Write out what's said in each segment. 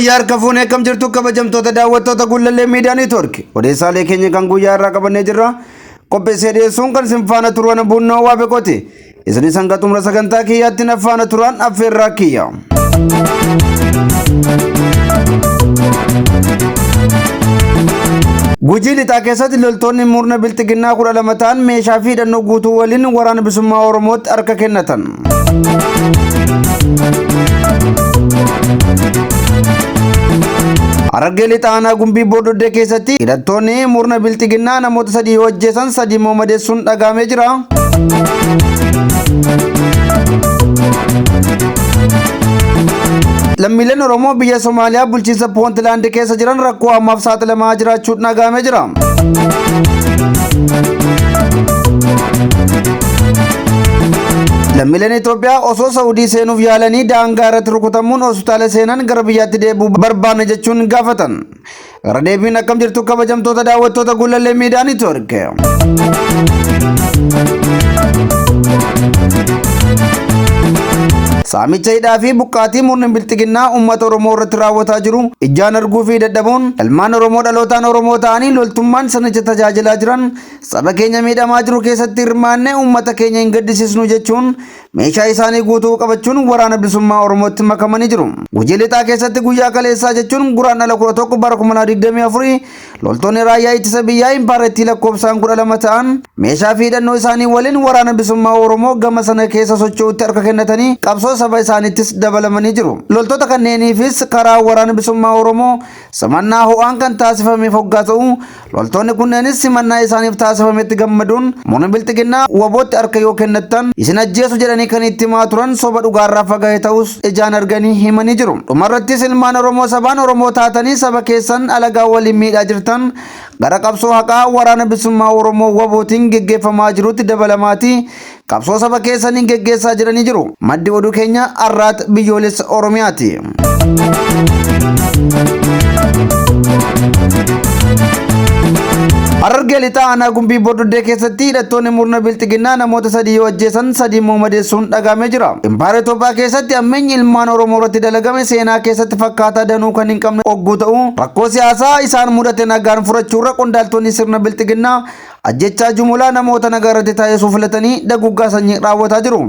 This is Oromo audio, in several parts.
Yooyyaa harka fuunee akkam jirtu kabajamtoota daawwattoota Gullallee Miidiyaa Neetwoork. Odeessaalee keenya kan guyyaa irraa qabannee jirra. Qopheessee dhiyeessuun kan isin faana turan Bunnoo Waabeqooti. Isinis hanga xumura sagantaa kiyyaatti na faana turan affeerraa kiyya. Gujii lixaa keessatti loltoonni murna bilxiginnaa 12 ta'an meeshaa fi hidhannoo guutuu waliin waraana bilisummaa Oromootti harka kennatan. Harargee lixa aanaa Gumbii Bordoddee keessatti hidhattoonni murna bilxiginnaa namoota sadii yoo ajjeesan sadii immoo madeessuun dhagahamee jira. Lammiileen Oromoo biyya Somaaliyaa bulchiinsa Poontilaand keessa jiran rakkoo hamaaf saaxilamaa jiraachuun dhagahamee jira. Lammiileen Itoophiyaa osoo Saawudii seenuuf yaalanii daangaa irratti rukutamuun hospitaala seenan gara biyyaatti deebi'uu barbaanna jechuun gaafatan. Gara deebiin akkam jirtu kabajamtoota daawwattoota Gullallee Miidiyaa Neetwoork. Saamicha hidhaa fi buqqaatii murni bilxiginnaa uummata Oromoo irratti raawwataa jiru ijaan arguu fi dadhabuun ilmaan Oromoo dhalootaan Oromoo ta'anii loltummaan sirnicha tajaajilaa jiran saba keenya miidhamaa jiru keessatti hirmaannee uummata keenya hin gaddisiisnu jechuun meeshaa isaanii guutuu qabachuun waraana bilisummaa Oromootti makamanii jiru. Gujii lixaa keessatti guyyaa kaleessaa jechuun guraandhala 11 bara 2024 loltoonni raayyaa ittisa biyyaa impaayeraattii lakkoofsaan 12 ta'an meeshaa fi hidhannoo isaanii waliin waraana bilisummaa Oromoo gama sana keessa socho'utti harka kennatanii qabsoo saba isaaniittis dabalamanii jiru. Loltoota kanneeniifis karaa waraana bilisummaa Oromoo simannaa ho'aan kan taasifameef hoggaa ta'u Loltoonni kunneenis simannaa isaaniif taasifametti gammaduun murni bilxiginnaa wabootti harka yoo kennattan isin ajjeesu jedhanii kan itti himaa turan soba dhugaarraa fagaate ta'us ijaan arganii himanii jiru. Dhumarrattis ilmaan Oromoo sabaan Oromoo taatanii saba keessan alagaa waliin miidhaa jirtan gara qabsoo haqaa waraana bilisummaa Oromoo wabootiin geggeeffamaa jirutti dabalamaatii qabsoo saba keessaniin geggeessaa jiranii jiru. Maddi oduu keenya Arraat Biyyoolessa Oromiyaati. Harargee lixaa aanaa Gumbii Bordoddee keessatti hidhattoonni murna bilxiginnaa namoota sadii yoo ajjeesan sadii immoo madeessuun dhagahamee jira. Impaayera Itoophiyaa keessatti hammeenyi ilmaan Oromoo irratti dalagame seenaa keessatti fakkaataa danuu kan hin qabne ogguu ta'u rakkoo siyaasaa isaan mudate nagaan furachuurra qondaaltonni sirna bilxiginnaa Ajjechaa jumulaa namoota nagaa irratti taasisuu filatanii daguggaa sanyii raawwataa jiru.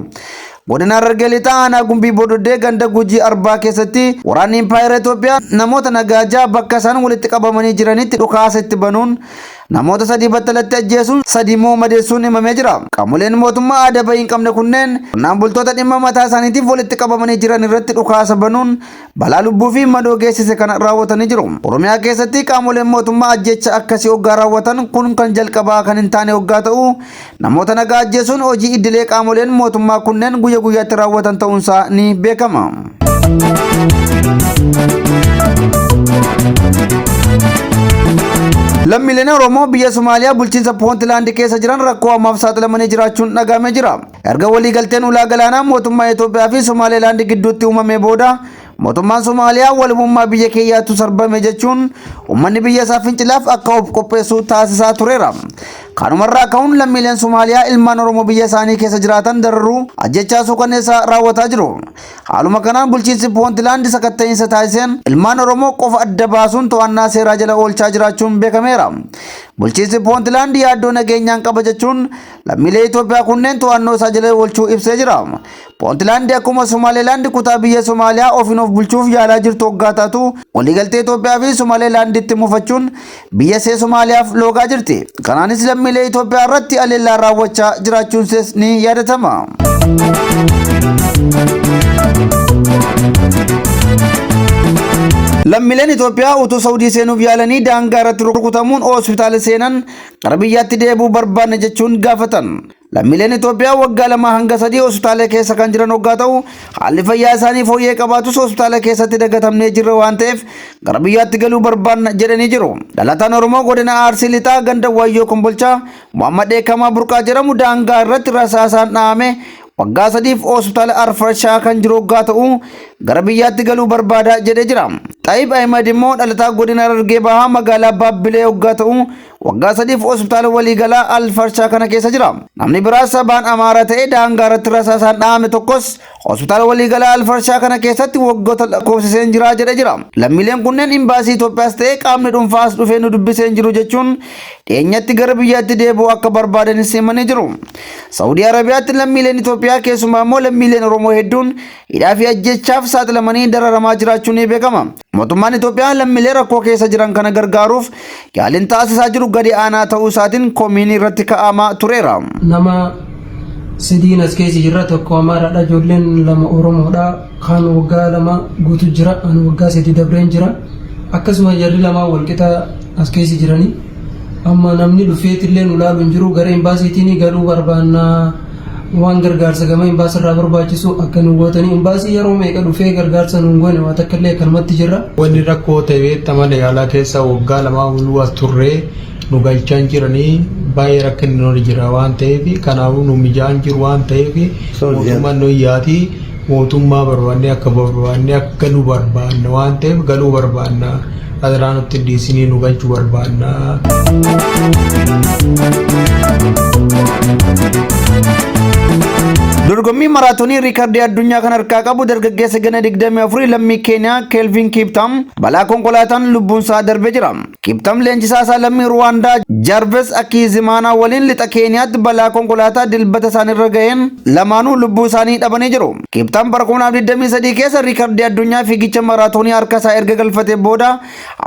Godina Harargee Lixaa aanaa Gumbii Bordoddee ganda Gujii Arbaa keessatti waraanni Impaayera Itoophiyaa namoota nagaa ja'a bakka isaan walitti qabamanii jiranitti dhukaasa itti banuun namoota sadii battalatti ajjeesuun sadii immoo madeessuun himamee jira. Qaamoleen mootummaa adaba hin qabne kunneen qonnaan bultoota dhimma mataa isaaniitiif walitti qabamanii jiran irratti dhukaasa banuun Balaa lubbuu fi madoo geessise kana raawwatanii jiru. Oromiyaa keessatti qaamoleen mootummaa ajjeecha akkasii hoggaa raawwatan kun kan jalqabaa kan hin taane hoggaa ta'u namoota nagaa ajjeesuun hojii idilee qaamoleen mootummaa kunneen guyya guyyaatti raawwatan ta'uunsaa ni beekama. Lammiileen Oromoo biyya Somaaliyaa bulchiinsa Poontilaand keessa jiran rakkoo hamaaf saaxilamanii jiraachuun dhaga'amee jira. Erga waliigalteen ulaa galaanaa mootummaa Itoophiyaa fi Somaalilaand gidduutti uumamee booda mootummaan Somaaliyaa walabummaa biyya keenyaatu sarbame jechuun uummanni biyya isaa fincilaaf akka of qopheessu taasisaa tureera. Kanumarraa ka'uun lammiileen Somaaliyaa ilmaan Oromoo biyya isaanii keessa jiraatan dararuu ajjechaa suukanneessaa raawwataa jiru. Haaluma kanaan bulchiinsi Poontilaand sakatta'iinsa taasiseen ilmaan Oromoo qofa adda baasuun to'annaa seeraa jala oolchaa jiraachuun beekameera. Bulchiinsi Poontilaand yaaddoo nageenyaan qaba jechuun Lammiilee Itoophiyaa kunneen to'annoo isaa jala oolchuu ibsee jira. Poontilaandi akkuma Somaalilaandi kutaa biyya Somaaliyaa ofiin of bulchuuf yaalaa jirtu hoggaa taatu waliigaltee Itoophiyaa fi Somaalilaanditti mufachuun biyya ishee Somaaliyaaf loogaa jirti. Kanaanis lammiilee Itoophiyaa irratti haleellaa raawwachaa jiraachuun ishees ni yaadatama. Lammiileen Itoophiyaa utuu Saawudii seenuuf yaalanii daangaa irratti rukutamuun hospitaala seenan gara biyyaatti deebi'uu barbaanne jechuun gaafatan. Lammiileen Itoophiyaa waggaa 2 hanga 3 hospitaala keessa kan jiran hoggaa ta'u haalli fayyaa isaanii fooyyee qabaatus hospitaala keessatti dagatamnee jirra waan ta'eef gara biyyaatti galuu barbaanna jedhanii jiru. Dhalataan Oromoo godina Arsii Lixaa ganda Waayyoo Kombolchaa Muhammad Dheekkamaa Burqaa jedhamu daangaa irratti rasaasaan dhahame waggaa sadiif hospitaala Arfarshaa kan jiru hoggaa ta'u gara biyyaatti galuu barbaada jedhee jira. Xaayib Ahimad immoo dhalataa godina Harargee Bahaa magaalaa Baabbilee hoggaa ta'u waggaa 3f hospitaala waliigalaa Alfarshaa kana keessa jira. Namni biraa sabaan Amaara ta'e daangaa irratti rasaasaan dhahame tokkos hospitaala waliigalaa Alfarshaa kana keessatti waggoota lakkoofsiseen jira jedhe jira. Lammiileen kunneen imbaasii Itoophiyaas ta'e qaamni dhuunfaa as dhufee nu dubbisee hin jiru jechuun dhiyeenyatti gara biyyaatti deebi'uu akka barbaadanis himanii jiru. Saawudii Arabiyaatti lammiileen Itoophiyaa keessumaa immoo lammiileen Oromoo hedduun hidhaa fi ajjeechaaf saaxilamanii dararamaa jiraachuun ni beekama. Mootummaan Itoophiyaa lammiilee rakkoo keessa jiran kana gargaaruuf yaaliin taasisaa jiru gadi aanaa ta'uu isaatiin komiin irratti ka'amaa tureera. Nama sadiin as keessa jirra. Tokko Amaaraadha, ijoolleen lama Oromoodha. Kaan waggaa 2 guutu jira, ani waggaa 3 dabreen jira. Akkasuma jarri lamaan walqixa as keessa jiranii. Amma namni dhufeetillee nu laalu hin jiru. Gara imbaasiitiin galuu barbaanna. Waan gargaarsa gama imbaasii irraa barbaachisu akka nu gootanii. Imbaasii yeroo meeqa dhufee gargaarsa nu hin goone, waa takka illee akkanumatti jirra. Wanni rakkoo ta'e beekta mana yaalaa keessa waggaa 2 oluu as turree nu galchaa hin jiranii, baay'ee rakkinni nurra jira waan ta'eef, kanaafuu nu mijaa'an jiru waan ta'eef, mootummaan nu iyyaatii mootummaa barbaannee akka barbaannee akka galuu barbaanna waan ta'eef galuu barbaanna, adaraa nutti hin dhiisinii nu galchuu barbaanna. Dorgommii maraatoonii riikardii addunyaa kan harkaa qabu dargaggeessa gana 24 lammii Keeniyaa Keelvin Kiiptam balaa konkolaataan lubbuun isaa darbee jira. Kiiptam leenjisaa isaa lammii Ruwaandaa Jarves Akiizimaanaa waliin lixa Keeniyaatti balaa konkolaataa Dilbata isaanirra gaheen lamaanuu lubbuu isaanii dhabanii jiru. Kiiptam bara 2023 keessa riikardii addunyaa fiigicha maraatoonii harka isaa erga galfatee booda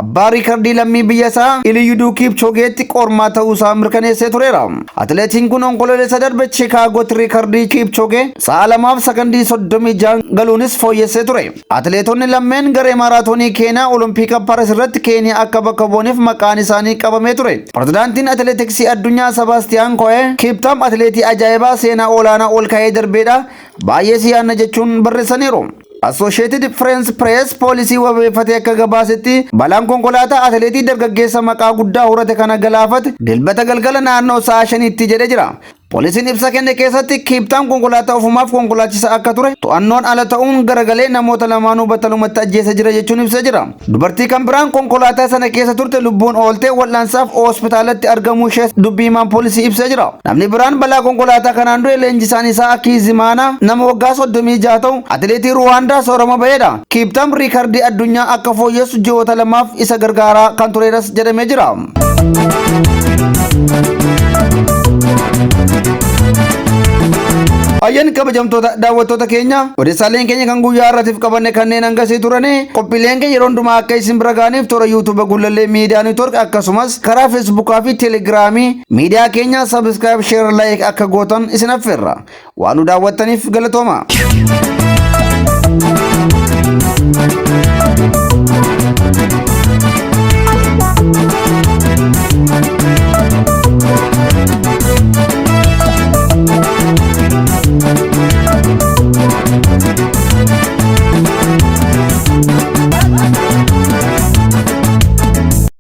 abbaa riikardii lammii biyya isaa Iliyuduu Kiipchogeetti qormaa ta'uu isaa mirkaneessee tureera. Atileetiin kun Onkoloolessa darbe Chikaagootti riikardii Kiipchogee sa'a 2f sakandii 36 galuunis fooyyessee ture. Atileetonni lammeen garee maaraatoonii Keeniyaa Olompika Paris irratti Keeniyaa akka bakka bu'aniif maqaan isaanii qabamee ture. Pirezidaantiin Atileetiksii Addunyaa Sabaastiyaan Ko'ee Kiiptaam atileetii ajaa'ibaa seenaa olaanaa ol ka'ee darbeedha. Baay'ee si yaadna jechuun barreessaniiru. Associated French Press poolisii wabeeffatee akka gabaasetti balaan konkolaataa atileetii dargaggeessa maqaa guddaa horate kana galaafate Dilbata galgala naannoo sa'a 5tti jedhee jira. Poolisiin ibsa kenne keessatti Kiiptaan konkolaataa ofumaaf konkolaachisa akka ture to'annoon ala ta'uun garagalee namoota lamaanuu battalumatti ajjeese jira jechuun ibsee jira. Dubartii kan biraan konkolaataa sana keessa turte lubbuun ooltee wal'aansaaf hospitaalatti argamuu ishees dubbii himaan poolisii ibsee jira. Namni biraan balaa konkolaataa kanaan du'e leenjisaan isaa Akiizimaanaa nama waggaa 36 ta'u atileetii Ruwaandaa soorama ba'edha. Kiiptam riikardii addunyaa akka fooyyessu ji'oota lamaaf isa gargaaraa kan turedhas jedhamee jira. Ayyan kabajamtoota daawwattoota keenya, odeessaaleen keenya kan guyyaa har'aatiif qabanne kanneen hangasii turani. Qophiileen keenya yeroo hundumaa akka isin bira ga'aniif toora YouTube Gullallee Miidiyaa Network akkasumas karaa Feesbuukaa fi Teelegiraamii miidiyaa keenya subscribe, share, like akka gootan isin affeerra. Waan nu daawwattaniif galatooma.